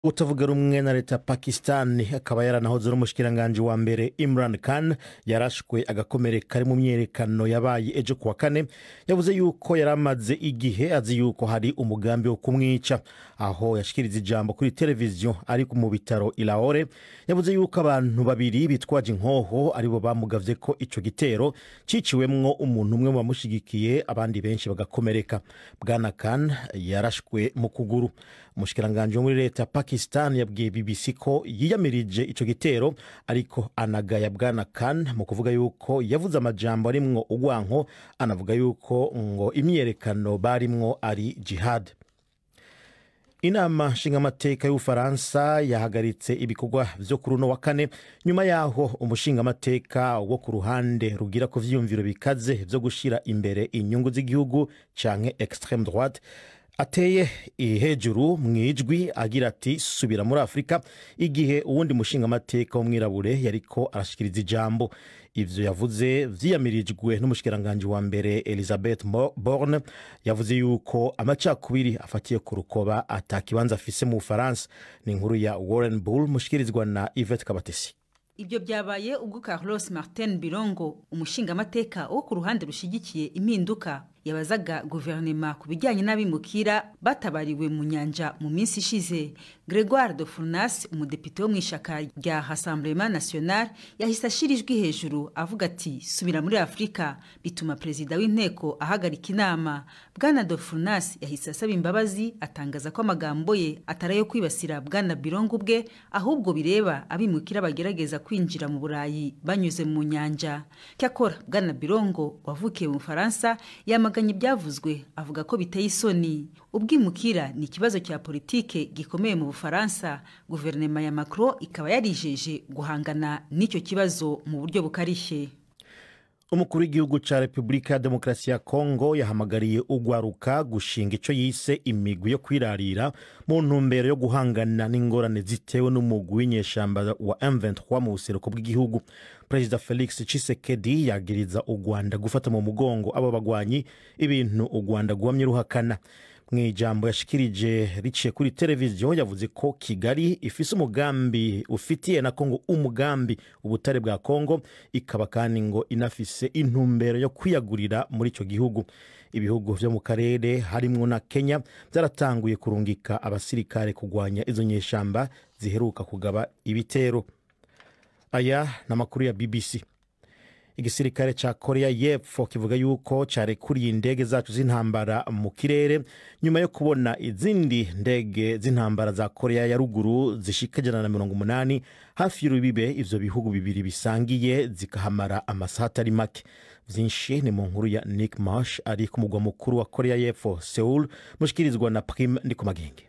Utavuga rumwe na leta ya Pakistan, akaba yaranahoze n'umushikiranganji wa mbere, Imran Khan, yarashwe agakomereka ari mu myiyerekano yabaye ejo kuwa kane. Yavuze yuko yari amaze igihe azi yuko hari umugambi wo kumwica. Aho yashikiriza ijambo kuri televiziyo ari mu bitaro i Lahore, yavuze yuko abantu babiri bitwaje inkoho aribo bamugavye ko ico gitero ciciwemwo umuntu umwe mu bamushigikiye, abandi benshi bagakomereka. Bwana Khan yarashwe mu kuguru. Umushikiranganji wo muri leta ya Pakistan yabwiye BBC ko yiyamirije ico gitero, ariko anagaya bwana Khan mu kuvuga yuko yavuze amajambo arimwo urwanko, anavuga yuko ngo imyiyerekano barimwo ari jihad. Inama nshingamateka y'Ubufaransa yahagaritse ibikorwa vyo kuri uno wa kane nyuma yaho umushingamateka wo ku ruhande rugira ku vyiyumviro bikaze vyo gushira imbere inyungu z'igihugu, canke extrême droite, ateye hejuru mw'ijwi agira ati "Subira muri Afurika", igihe uwundi mushingamateka w'umwirabure yariko arashikiriza ijambo. Ivyo yavuze vyiyamirijwe n'umushikiranganji wa mbere Elizabeth Borne. Yavuze yuko amacakubiri afatiye ku rukoba ata kibanza afise mu Bufaransa. Ni inkuru ya Warren Bull, mushikirizwa na Yvette Kabatesi. Ibyo byabaye ubwo Carlos Martin Birongo, umushingamateka wo ku ruhande rushigikiye impinduka, yabazaga guverinema ku bijyanye n'abimukira batabariwe mu nyanja mu minsi ishize. Gregoire de Fournas, umudepite wo mu ishyaka rya Rassemblement National, yahise ashira ijwi hejuru avuga ati "Subira muri Afurika", bituma perezida w'inteko ahagarika inama. Bwana de Fournas yahise asaba imbabazi, atangaza ko amagambo ye atari ayo kwibasira bwana Birongo ubwe, ahubwo bireba abimukira bagerageza kwinjira mu Burayi banyuze mu nyanja. Cyakora bwana Birongo wavukiye mu Bufaransa yamaganye ibyavuzwe, avuga ko biteye isoni. Ubwimukira ni ikibazo cya politike gikomeye mu Bufaransa. Guverinoma ya Macron ikaba yarijeje guhangana n'icyo kibazo mu buryo bukarishye. Umukuru w'igihugu ca Repubulika ya Demokarasi ya Kongo yahamagariye ugwaruka gushinga ico yise imigwi yo kwirarira mu ntumbero yo guhangana n'ingorane zitewe n'umugwi w'inyeshamba wa M23 mu buseruko bw'igihugu. Perezida Felix Tshisekedi yagiriza u Rwanda gufata mu mugongo abo bagwanyi, ibintu u Rwanda rwamye ruhakana. Mu ijambo yashikirije riciye kuri televiziyo, yavuze ko Kigali ifise umugambi ufitiye na Kongo umugambi ubutare bwa Kongo, ikaba kandi ngo inafise intumbero yo kwiyagurira muri ico gihugu. Ibihugu vyo mu karere harimwo na Kenya byaratanguye kurungika abasirikare kugwanya izo nyeshamba ziheruka kugaba ibitero. Aya ni amakuru ya BBC. Igisirikare ca Korea y'Epfo kivuga yuko carekuriye indege zacu z'intambara mu kirere nyuma yo kubona izindi ndege z'intambara za Korea ya Ruguru zishika 180 hafi y'urubibe ivyo bihugu bibiri bisangiye, zikahamara amasaha atari make. Vyinshi ni mu nkuru ya Nick Marsh ari ku mugwa mukuru wa Korea y'Epfo, Seoul, mushikirizwa na Prime Ndikumagenge.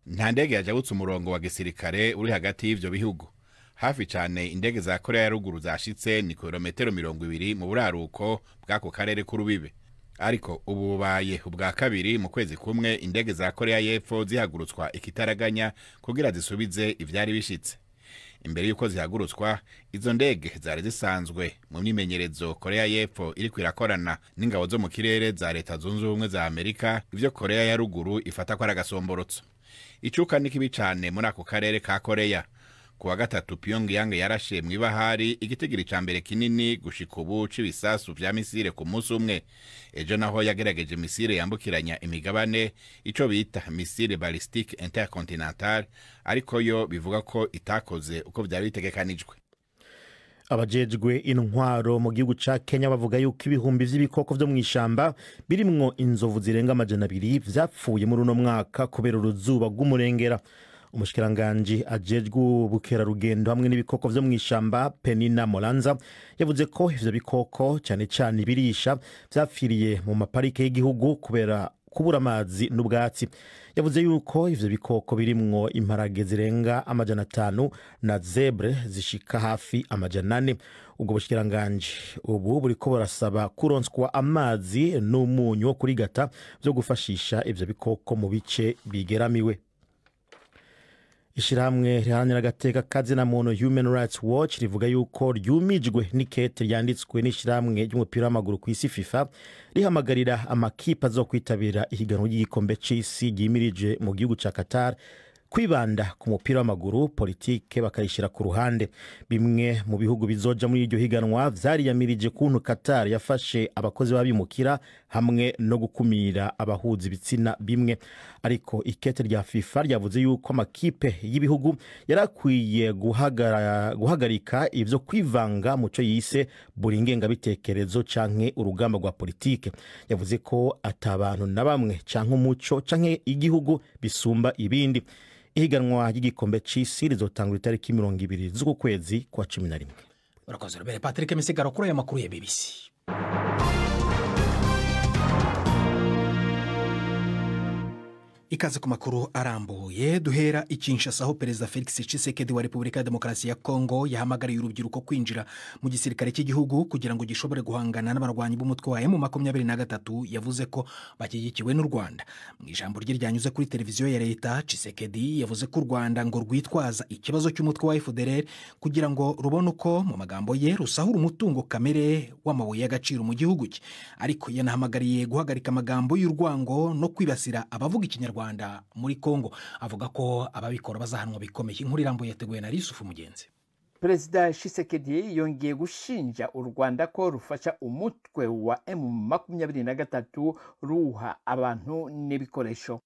Nta ndege yajabutse umurongo wa gisirikare uri hagati y'ivyo bihugu. Hafi cyane indege za Korea ya Ruguru zashitse ni kilometero 20 mu buraruko bw'ako karere k'urubibe. Ariko ubu bubaye ubwa kabiri mu kwezi kumwe indege za Korea y'Epfo zihagurutswa ikitaraganya kugira zisubize ivyari bishitse. Imbere y'uko zihagurutswa, izo ndege zari zisanzwe mu myimenyerezo Korea y'Epfo iriko irakorana n'ingabo zo mu kirere za Leta Zunze Ubumwe za Amerika, ivyo Korea ya Ruguru ifata ko ari agasomborotso. Icuka ni kibi cane muri ako karere ka Korea. Kuwa gatatu, Pyongyang yarashe mw'ibahari igitigiri ca mbere kinini gushika ubu c'ibisasu vya misile ku munsi umwe. Ejo naho yagerageje misile yambukiranya imigabane, ico bita missile balistique intercontinentale, ariko yo bivuga ko itakoze uko vyari bitegekanijwe. Abajejwe intwaro mu gihugu ca Kenya bavuga yuko ibihumbi vy'ibikoko vyo mw'ishamba birimwo inzovu zirenga 200 vyapfuye muri uno mwaka kubera uruzuba rw'umurengera. Umushikiranganji ajejwe ubukerarugendo hamwe n'ibikoko vyo mw'ishamba, Penina Molanza, yavuze ko ivyo bikoko, cane cane ibirisha, vyapfiriye mu maparike y'igihugu kubera kubura amazi n'ubwatsi. Yavuze yuko ivyo bikoko birimwo imparage zirenga 500 na zèbres zishika hafi 400. Ubwo bushikiranganji ubu buriko burasaba kuronswa amazi n'umunyu wo kurigata vyo gufashisha ivyo bikoko mu bice bigeramiwe. Ishirahamwe riharanira agateka kazina muntu Human Rights Watch rivuga yuko ryumijwe n'ikete ryanditswe n'ishirahamwe ry'umupira w'amaguru ku isi, FIFA, rihamagarira amakipe azokwitabira ihiganwa ry'igikombe c'isi ryimirije mu gihugu ca Qatar. Kwibanda ku mupira w'amaguru, politike bakayishyira ku ruhande. Bimwe mu bihugu bizoja muri iryo higanwa vyariyamirije kuntu Qatar yafashe abakozi b'abimukira hamwe no gukumira abahuza ibitsina bimwe. Ariko ikete rya FIFA ryavuze yuko amakipe y'ibihugu yarakwiye guhagarika ivyo kwivanga mu cyo yise buri ngengabitekerezo canke urugamba rwa politike. Yavuze ko atabantu na bamwe canke umuco canke igihugu bisumba ibindi. Ihiganwa ry'igikombe c'isi rizotangura itariki 20 z'uku kwezi kwa 11. Urakoze Robert Patrick Misigaro kuri aya makuru ya BBC. Ikaze ku makuru arambuye. Duhera i Kinshasa, aho Perezida Felix Tshisekedi wa Repubulika ya Demokarasi ya Kongo yahamagariye urubyiruko kwinjira mu gisirikare cy'igihugu kugira ngo gishobore guhangana n'abarwanyi b'umutwe wa M23 yavuze ko bashyigikiwe n'u Rwanda. Mu ijambo rye ryanyuze kuri televiziyo ya leta, Tshisekedi yavuze ko u Rwanda ngo rwitwaza ikibazo cy'umutwe wa FDLR kugira ngo rubone uko, mu magambo ye, rusahura umutungo kamere w'amabuye y'agaciro mu gihugu cye. Ariko yanahamagariye guhagarika amagambo y'urwango no kwibasira abavuga Ikinyarwanda muri Kongo, avuga ko ababikora bazahanwa bikomeye. Inkuru irambuye yateguwe na Yusufu Mugenzi. Perezida Tshisekedi yongeye gushinja u Rwanda ko rufasha umutwe wa M23 ruha abantu n'ibikoresho.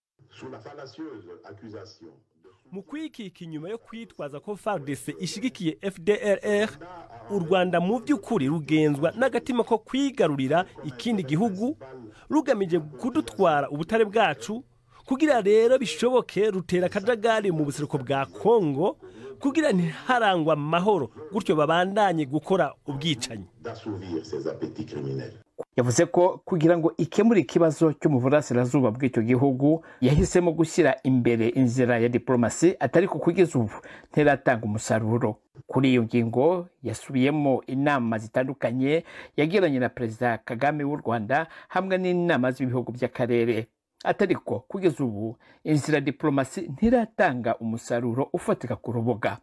Mu kwikika inyuma yo kwitwaza ko FARDC ishigikiye FDLR, u Rwanda mu by'ukuri rugenzwa n'agatima ko kwigarurira ikindi gihugu, rugamije kudutwara ubutare bwacu. Kugira rero bishoboke, rutera akajagari mu buseruko bwa Kongo kugira ntiharangwa amahoro, gutyo babandanye gukora ubwicanyi. Yavuze ko kugira ngo ikemure ikibazo cyo mu burasirazuba bw'icyo gihugu yahisemo gushyira imbere inzira ya diplomasi, atari ko kugeza ubu ntiratanga umusaruro. Kuri iyo ngingo yasubiyemo inama zitandukanye yagiranye na Perezida Kagame w'u Rwanda hamwe n'inama z'ibihugu by'akarere, atariko kugeza ubu inzira diplomasi ntiratanga umusaruro ufatika ku rubuga.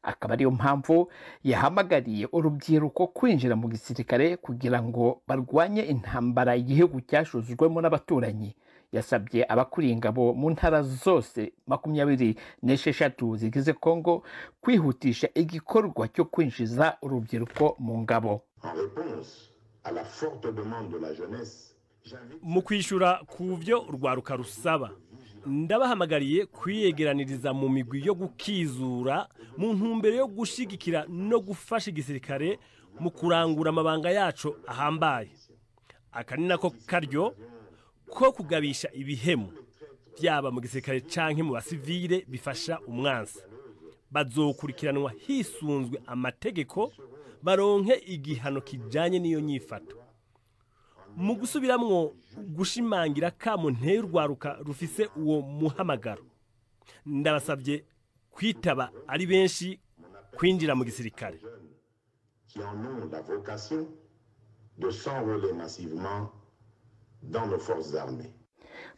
Akaba ariyo mpamvu yahamagariye urubyiruko kwinjira mu gisirikare kugira ngo barwanye intambara igihugu cyashuzwemo n'abaturanyi. Yasabye abakuriye ingabo mu ntara zose 26 zigize Kongo kwihutisha igikorwa cyo kwinjiza urubyiruko mu ngabo. Mu kwishyura ku byo urwaruka rusaba, ndabahamagariye kwiyegeraniriza mu migwi yo gukizura mu ntumbero yo gushigikira no gufasha igisirikare mu kurangura amabanga yacu ahambaye. Aka ni nako karyo ko kugabisha ibihemu byaba mu gisirikare canke mu basivile bifasha umwansi. Bazokurikiranwa hisunzwe amategeko, baronke igihano kijanye n'iyo nyifato. Mu gusubiramwo gushimangira kamo nteye urwaruka rufise uwo muhamagaro, ndabasabye kwitaba ari benshi kwinjira mu gisirikare.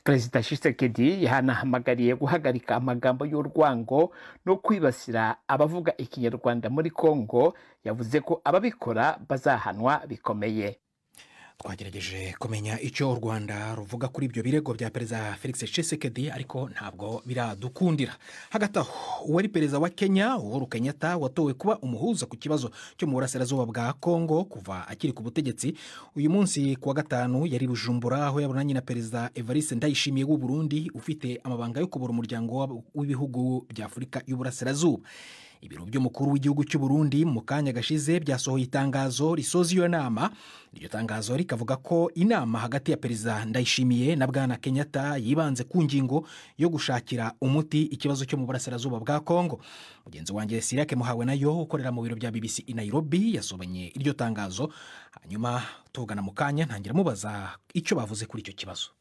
Perezida Tshisekedi yanahamagariye guhagarika amagambo y'urwango no kwibasira abavuga Ikinyarwanda muri Kongo. Yavuze ko ababikora bazahanwa bikomeye. Twagerageje kumenya icyo u Rwanda ruvuga kuri ibyo birego bya Perezida Felix Tshisekedi, ariko ntabwo biradukundira. Hagati aho, uwari perezida wa Kenya Uhuru Kenyatta watowe kuba umuhuza ku kibazo cyo mu burasirazuba bwa Kongo kuva akiri ku butegetsi, uyu munsi kuwa gatanu yari Bujumbura, aho yabonanye na Perezida Evariste Ndayishimiye w'u Burundi ufite amabanga yo kubura umuryango w'ibihugu bya Afurika y'Uburasirazuba. Ibiro by'umukuru w'igihugu cy'u Burundi mu kanya gashize byasohoye itangazo risoza iyo nama. Iryo tangazo rikavuga ko inama hagati ya Perezida Ndayishimiye na Bwana Kenyatta yibanze ku ngingo yo gushakira umuti ikibazo cyo mu burasirazuba bwa Kongo. Mugenzi wanjye Sirake Muhawe nayo ukorera mu biro bya BBC i Nairobi yasobanye iryo tangazo, hanyuma tuvugana mu kanya ntangira mubaza icyo bavuze kuri icyo kibazo.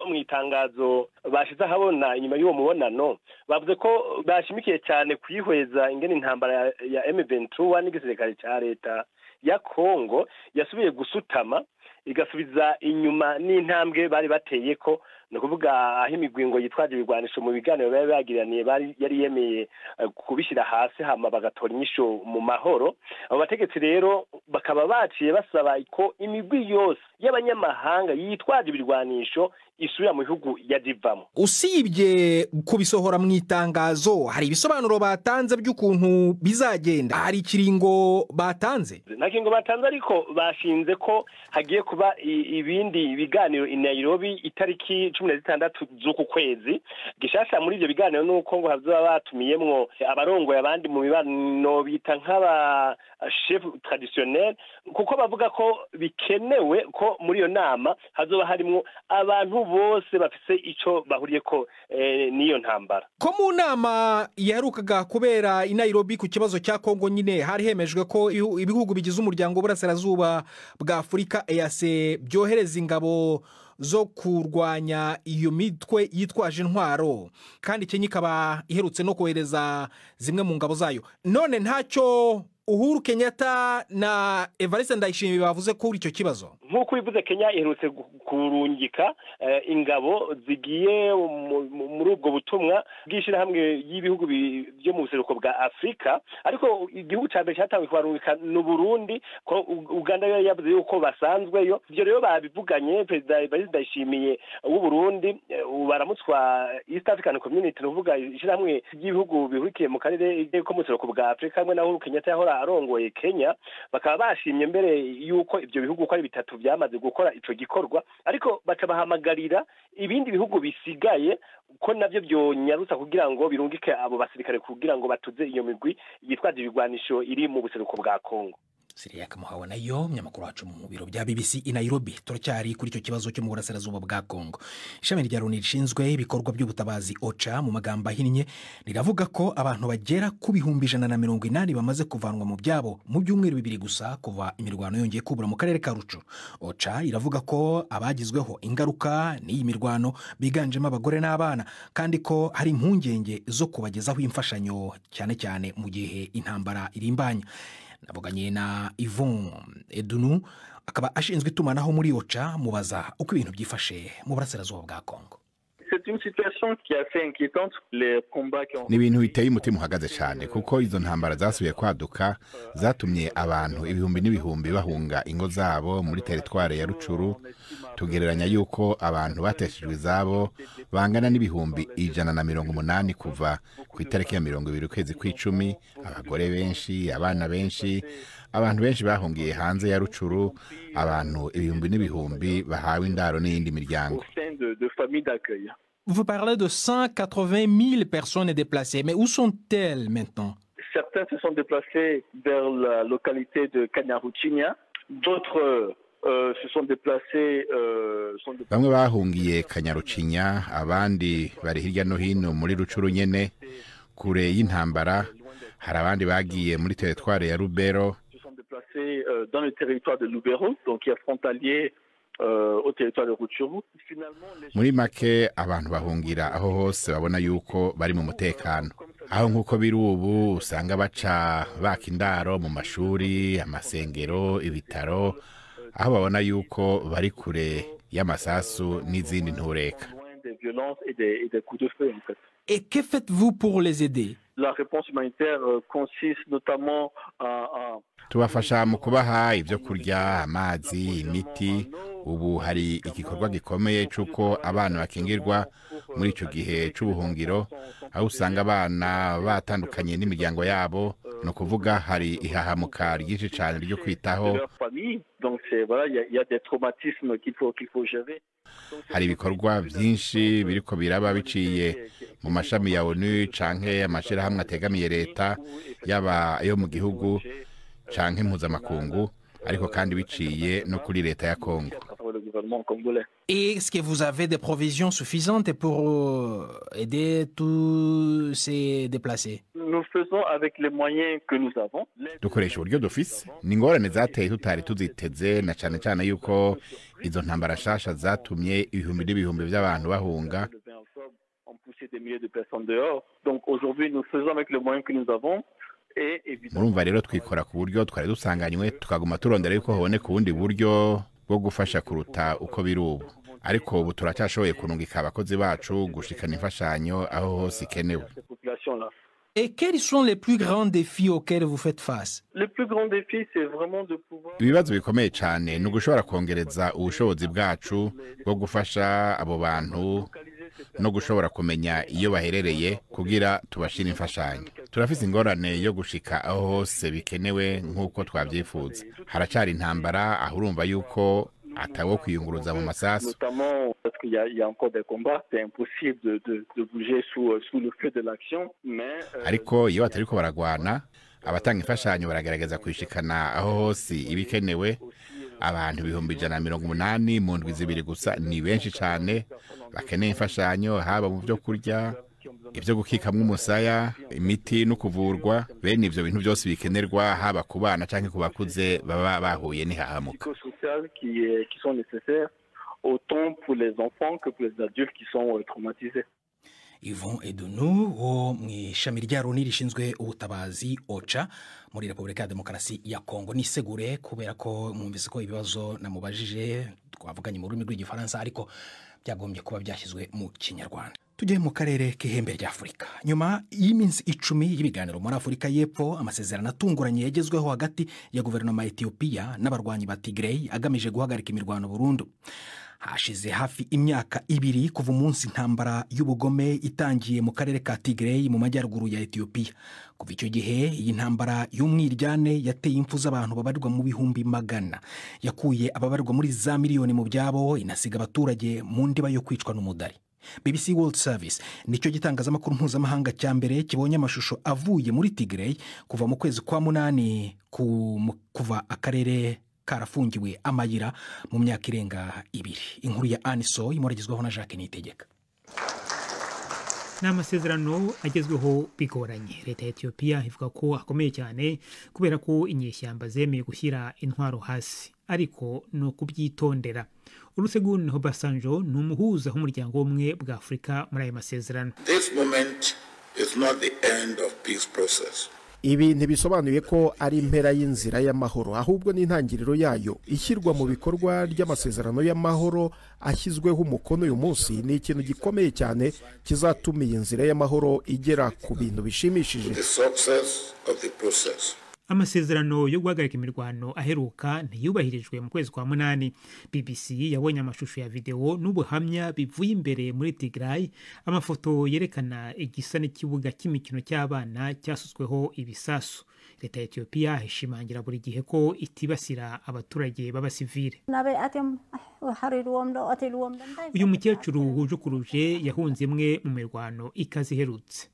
Mu itangazo bashize ahabona inyuma y'uwo mubonano, bavuze ko bashimikiye cyane kuyihweza ingene intambara ya M23 n'igisirikare cya leta ya Kongo yasubiye gusutama, igasubiza inyuma n'intambwe bari bateye ko, ni ukuvuga aho imigwingo yitwaje ibigwanisho mu biganiro bari bagiraniye bari yari yemeye kubishyira hasi hama bagatora inyishu mu mahoro. Abo bategetsi rero Bakaba baciye basaba ko imigwi yose y'abanyamahanga yitwaje ibirwanisho isubira mu bihugu yadivamo. Usibye kubisohora mu itangazo, hari ibisobanuro batanze by'ukuntu bizagenda? Hari ikiringo batanze? Nta kiringo batanze, ariko bashinze ko hagiye kuba ibindi biganiro i Nairobi itariki 16 z'uku kwezi. Gishasha muri ibyo biganiro ni uko ngo hazoba batumiyemwo abarongoye abandi mu mibano, bita nk'aba chef traditionnel, kuko bavuga ko bikenewe ko muri iyo nama hazoba harimwo abantu bose bafise ico bahuriyeko n'iyo ntambara. Ko mu nama yaherukaga kubera i Nairobi ku kibazo cya Kongo nyine, hari hemejwe ko ibihugu bigize Umuryango w'Uburasirazuba bwa Afurika, EAC, byohereza ingabo zo kurwanya iyo mitwe yitwaje intwaro, kandi Kenya ikaba iherutse no kohereza zimwe mu ngabo zayo. None ntacyo Uhuru Kenyatta na Evariste Ndayishimiye bavuze kuri icyo kibazo? Nk'uko bivuze, Kenya iherutse kurungika ingabo zigiye muri ubwo butumwa bw'ishyirahamwe y'ibihugu byo mu buseruko bwa Afurika, ariko igihugu cya mbere cyatangiye kubarungika ni Burundi, ko Uganda yo yavuze yuko basanzweyo. Ibyo rero babivuganye. Perezida Evariste Ndayishimiye w'u Burundi baramutswa East African Community, ni ukuvuga ishyirahamwe ry'ibihugu bihurikiye mu karere ko mu buseruko bwa Afurika, hamwe na Uhuru Kenyatta yahora arongoye Kenya, bakaba bashimye mbere yuko ibyo bihugu uko ari bitatu byamaze gukora ico gikorwa, ariko baca bahamagarira ibindi bihugu bisigaye ko navyo byonyarutsa kugira ngo birungike abo basirikare kugira ngo batuze iyo migwi yitwaje ibigwanisho iri mu buseruko bwa Kongo. Siriya Kamuhawe nayo, umunyamakuru wacu mu biro bya BBC i Nairobi. Turacyari kuri icyo kibazo cyo mu burasirazuba bwa Kongo. Ishami rya Loni rishinzwe ibikorwa by'ubutabazi, OCHA mu magambo ahinnye, riravuga ko abantu bagera ku 180,000 bamaze kuvanwa mu byabo mu byumweru 2 gusa kuva imirwano yongeye kubura mu karere ka Rucu. OCHA iravuga ko abagizweho ingaruka n'iyi mirwano biganjemo abagore n'abana, kandi ko hari impungenge zo kubagezaho imfashanyo, cyane cyane mu gihe intambara irimbanya. Navuganye na Yvon Edunu, akaba ashinzwe itumanaho muri OCHA, mubaza uko ibintu byifashe mu burasirazuba bwa Kongo. Ni ibintu biteye umutima uhagaze cyane, kuko izo ntambara zasubiye kwaduka zatumye abantu ibihumbi n'ibihumbi bahunga ingo zabo muri teritware ya Rucuru. Tugereranya yuko abantu bateshejwe izabo bangana n'180,000 kuva ku itariki ya 20 ukwezi kw'icumi. Abagore benshi, abana benshi, abantu benshi bahungiye hanze ya Rucuru, abantu ibihumbi n'ibihumbi bahawe indaro n'iyindi miryango. Vous parlez de 180 000 personnes déplacées, mais où sont-elles maintenant? Certains se sont déplacés vers la localité de Kanyaruchinya, d'autres se sont déplacés. Bamwe bahungiye Kanyarucinya, abandi bari hirya no hino muri Rucuru nyene kure y'intambara. Hari abandi bagiye muri teritware ya Rubero. Se sont déplacés dans le territoire de Lubero, donc qui est frontalier au territoire de Rutshuru. Muri make, abantu bahungira aho hose babona yuko bari mu mutekano, aho nk'uko biri ubu usanga baca baka indaro mu mashuri, amasengero, ibitaro, aho babona yuko bari kure y'amasasu n'izindi ntureka. Et que faites-vous pour les aider? La réponse humanitaire consiste notamment à Tubafasha mu kubaha ibyo kurya, amazi, imiti. Ubu hari igikorwa gikomeye cy'uko abana bakingirwa muri icyo gihe cy'ubuhungiro, aho usanga abana batandukanye n'imiryango yabo. Ni ukuvuga hari ihahamuka ryinshi cyane ryo kwitaho. Hari ibikorwa byinshi biriko biraba biciye mu mashami ya ONU canke amashyirahamwe ategamiye leta, yaba ayo mu gihugu canke mpuzamakungu, ariko kandi biciye no kuri leta ya Kongo. Est-ce que vous avez des provisions suffisantes pour aider tous ces déplacés? Nous faisons avec les moyens que nous avons. Dukoresha uburyo dufise. Ni ingorane zateye tutari tuziteze, na cane cane yuko izo ntambara nshasha zatumye ibihumbi n'ibihumbi by'abantu bahunga. Des milliers de personnes dehors. Donc aujourd'hui, nous faisons avec les moyens que nous avons. Murumva rero twikora ku buryo twari dusanganywe, tukaguma turondera yuko hoboneka ubundi buryo bwo gufasha kuruta uko biri ubu, ariko ubu turacyashoboye kurungika abakozi bacu gushikana imfashanyo aho hose ikenewe. Et quels sont les plus grands défis auxquels vous faites face? Le plus grand défi, c'est vraiment de pouvoir... Ibibazo bikomeye cyane ni ugushobora kongereza ubushobozi bwacu bwo gufasha abo bantu no gushobora kumenya iyo baherereye kugira tubashire imfashanyo. Turafise ingorane yo gushika aho hose bikenewe nk'uko twabyifuza. Haracari intambara aho urumva yuko atawo kwiyunguruza mu masasu. Notamment parce qu'il y a encore des combats, c'est impossible de bouger sous le feu de l'action, mais ariko iyo batariko baragwana, abatanga imfashanyo baragerageza kwishikana aho hose ibikenewe. Abantu 180,000 mu ndwi 2 gusa ni benshi cyane bakeneye imfashanyo, haba mu byo kurya, ibyo gukikamwo umusaya, imiti no kuvurwa. Bene ivyo bintu byose bikenerwa haba ku bana canke ku bakuze baba bahuye n'ihahamuka. Qui sont nécessaires autant pour les enfants que pour les adultes qui sont traumatisés. Yvon Edounou wo mu ishami rya Loni rishinzwe ubutabazi OCHA muri Repubulika ya Demokarasi ya Kongo. Nisegure kubera ko mwumvise ko ibibazo namubajije twavuganye mu rurimi rw'igifaransa, ariko byagombye kuba byashyizwe mu Kinyarwanda. Tujye mu karere k'ihembe rya Afurika. Nyuma y'iminsi 10 y'ibiganiro muri Afurika y'Epfo, amasezerano atunguranye yagezweho hagati ya guverinoma ya Ethiopia n'abarwanyi ba Tigray agamije guhagarika imirwano burundu. Hashize hafi imyaka 2 kuva umunsi intambara y'ubugome itangiye mu karere ka Tigray mu majyaruguru ya Ethiopia. Kuva icyo gihe iyi ntambara y'umwiryane yateye impfu z'abantu babarirwa mu 100,000, yakuye ababarirwa muri za miliyoni mu byabo, inasiga abaturage mu ndiba yo kwicwa n'umudari. BBC World Service nicyo gitangazamakuru mpuzamahanga cya mbere kibonye amashusho avuye muri Tigray kuva mu kwezi kwa 8, kuva akarere karafungiwe amayira mu myaka irenga 2. Inkuru ya Aniso imuragizwaho na Jacques Nitegeka. Ni amasezerano agezweho bigoranye. Leta ya Ethiopia ivuga ko akomeye cyane kubera ko inyeshyamba zemeye gushyira intwaro hasi, ariko ni ukubyitondera. Olusegun Obasanjo ni umuhuza w'umuryango w'ubumwe bwa Afurika muri ayo masezerano. This moment is not the end of peace process. Ibi ntibisobanuye ko ari impera y'inzira y'amahoro, ahubwo ni intangiriro yayo. Ishyirwa mu bikorwa ry'amasezerano y'amahoro ashyizweho umukono uyu munsi ni ikintu gikomeye cyane kizatuma iyi nzira y'amahoro igera ku bintu bishimishije. The success of the process. Amasezerano yo guhagarika imirwano aheruka ntiyubahirijwe mu kwezi kwa 8. BBC yabonye amashusho ya video n'ubuhamya bivuye imbere muri Tigray, amafoto yerekana igisa n'ikibuga cy'imikino cy'abana cyasutsweho ibisasu. Leta ya Ethiopia ishimangira buri gihe ko itibasira abaturage b'abasivile. Uyu mukecuru wujukuruje yahunze imwe mu mirwano ikaze iherutse.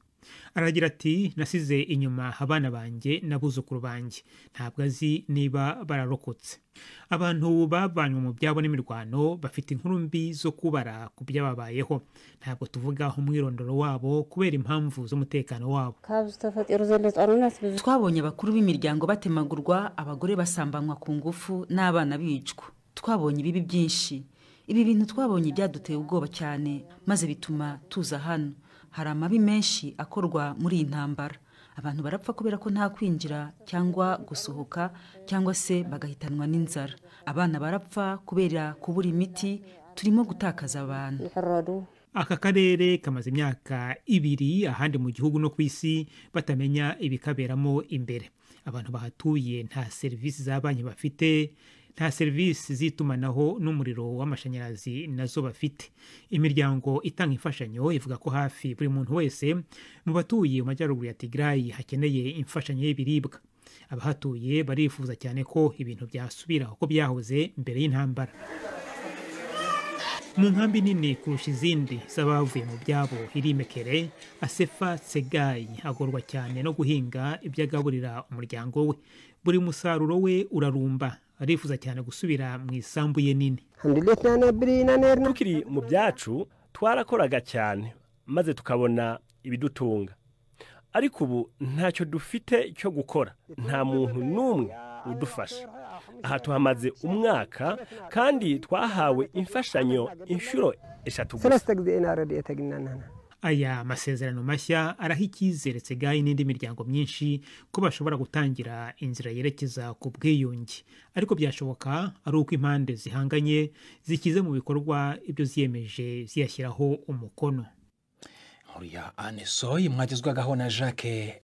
Aragira ati: nasize inyuma abana banjye n'abuzukuru banjye, ntabwo azi niba bararokotse. Abantu bavanywe mu byabo n'imirwano bafite inkuru mbi zo kubara ku byababayeho. Ntabwo tuvuga umwirondoro wabo kubera impamvu z'umutekano wabo. Twabonye abakuru b'imiryango batemagurwa, abagore basambanywa ku ngufu n'abana bicwa. Twabonye ibibi byinshi. Ibi bintu twabonye byaduteye ubwoba cyane, maze bituma tuza hano. Hari amabi menshi akorwa muri iyi ntambara. Abantu barapfa kubera ko nta kwinjira cyangwa gusohoka, cyangwa se bagahitanwa n'inzara. Abana barapfa kubera kubura imiti. Turimo gutakaza abantu. Aka karere kamaze imyaka 2 ahandi mu gihugu no ku isi batamenya ibikaberamo imbere. Abantu bahatuye nta serivisi za banki bafite, nta serivisi z'itumanaho n'umuriro w'amashanyarazi nazo bafite. Imiryango itanga imfashanyo ivuga ko hafi buri muntu wese mu batuye mu majyaruguru ya Tigray hakeneye imfashanyo y'ibiribwa. Abahatuye barifuza cyane ko ibintu byasubira uko byahoze mbere y'intambara. Mu nkambi nini kurusha izindi z'abavuye mu byabo iri Mekere, Asefa Tsegayi agorwa cyane no guhinga ibyo agaburira umuryango we. Buri musaruro we urarumba. Arifuza cyane gusubira mu isambu ye nini. Tukiri mu byacu twarakoraga cyane maze tukabona ibidutunga, ariko ubu ntacyo dufite cyo gukora. Nta muntu n'umwe udufasha. Aha tuhamaze umwaka kandi twahawe imfashanyo inshuro 3 gusa. Aya masezerano mashya araha icyizere Tsegayi n'indi miryango myinshi ko bashobora gutangira inzira yerekeza ku bwiyunge, ariko byashoboka ari uko impande zihanganye zikize mu bikorwa ibyo ziyemeje ziyashyiraho umukono. Nkuru ya Anne Soy mwagezwagaho na Jacques.